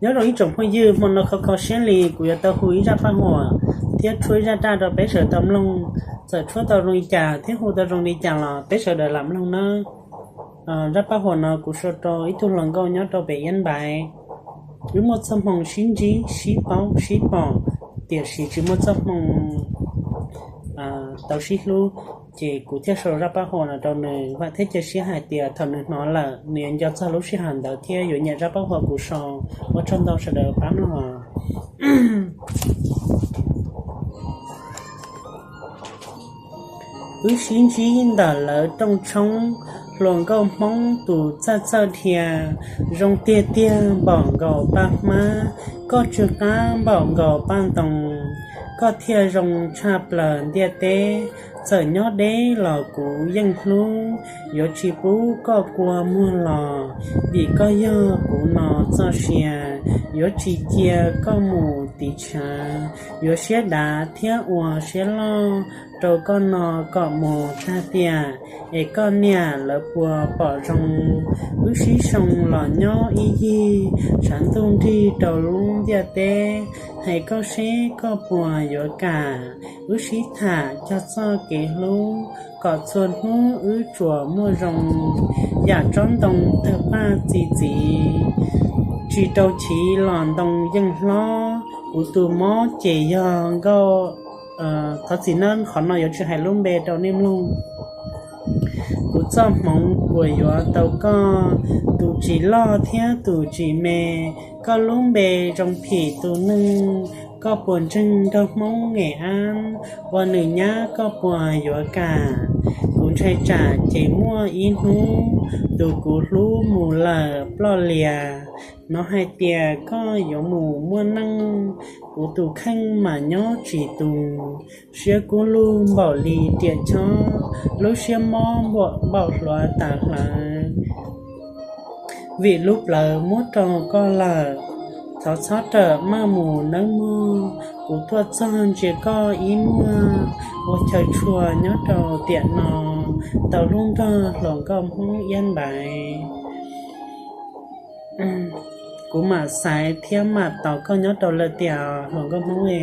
Nyob zoo ib tsoom phooj ywg, hmo no khov kho siab li kuv yuav tau hu ib zaj paj huam thiab tshuab ib zaj dab rau peb sawv daws tau mloog. Txawm tshuab tau zoo li cas thiab hu tau zoo li cas los peb sawv daws lam mloog nawb. Zaj paj huam no kuv sau rau ib tug hluas nkauj nyob rau pem Iab Npaiv. Wb muaj txoj hmoo sib ntsib sib paub sib pom, tiam sis tsis muaj txoj hmoo tau sib hlub, ces kuv thiaj sau zaj paj huam no rau nws. Vam thiab cia siab hais tias thaum nws hnov lawm nws yuav nco txog lub sij hawm ntawd thiab yuav nyiam zaj paj huam kuv sau. Ua tsaug ntau sawv daws pab mloog. Wb sib ntsib ntawm lawv rooj tshoob, hluas nkauj Hmoob tus txawj txawj dhia, zoo tiag tiag npaum nkaus paj hmab, koj tsw qab npaum nkaus paj ntoo, koj thiaj zoo tshaj plaws ntiaj teb. Txawm nyob deb los kuv yeej hlub, yuav tsis pub koj kua muag los, vim koj yog kuv no txoj sia, yuav tsis cia koj mus tiv tshav, yuav siab dav thiab ua siab loj rau koj no kom mus tag tiam, es koj niam lawv puas pom zoo. Wb sib zoo los nyob ib yig, tshav ntuj nrig rau lub ntiaj teb, hais koj seb koj puas yuav kam. Wb sib tham cog txoj kev hlub, kom txhua hnub wb tsuas muaj zoo, yam tsob ntoo tawg paj txi txiv, tsis rau chiv los ntoo yeej hlob. Kuv tus mob ces yog nkauj, thov txim nawb, qhov no yuav tsis hais lub npe rau nej mloog. Kuv txoj hmoov puas yuav tau koj, tus tsis loj thiab tus tsis me, koj lub npe zoo phim tus neeg, koj puas ntseeg nrog Hmoob Nes Ab, ua nws nyab koj puas yuav kam. Kuv ntshai tsam ces muaj ib hnub, tus kuv hlub mus lawm ploj lias, hnov hais tias koj yuav mus muaj neej, kuv tus kheej mas nyob tsis tus, siab kub lug npaum li riam chob, lub siab mob npaum hluav taws hlawv, vim lub plawv muab rau koj lawm. Thov txhob rawm maj mus nawb mog, kuv tuaj txog ntsia koj ib muag, ua chaw tshua nyob rau tiam no, tau hlub nrog hluas nkauj Hmoob Iab Npaiv. Kuv mam xaiv thiab mam tos koj nyob rau lawm tiam hluas nkauj Hmoob e.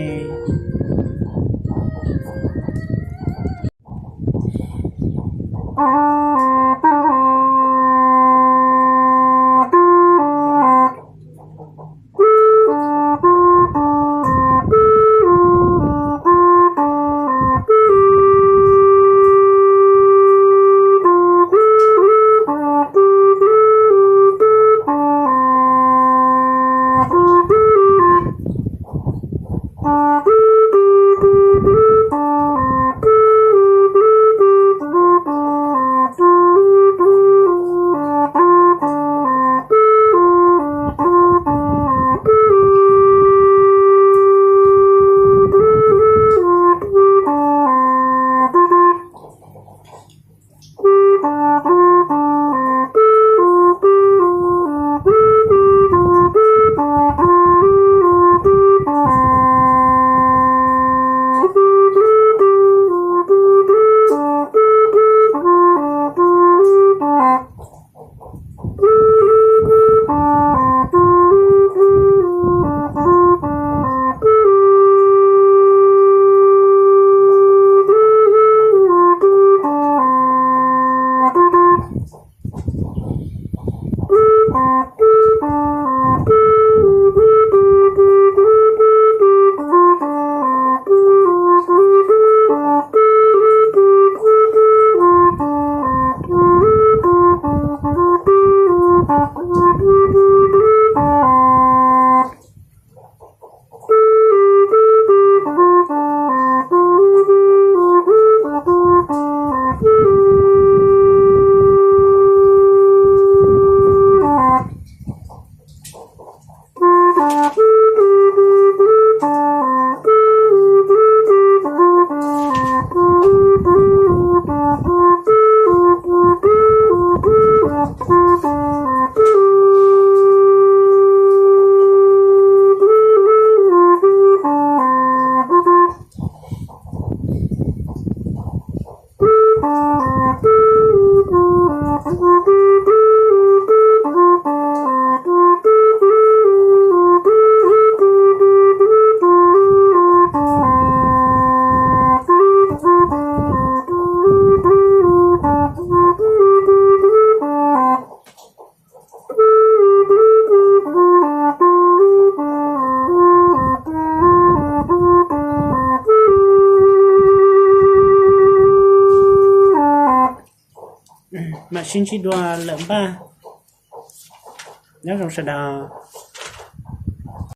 Mam sib ntsib dua lawm npaj. Nyob zoo sawv daws.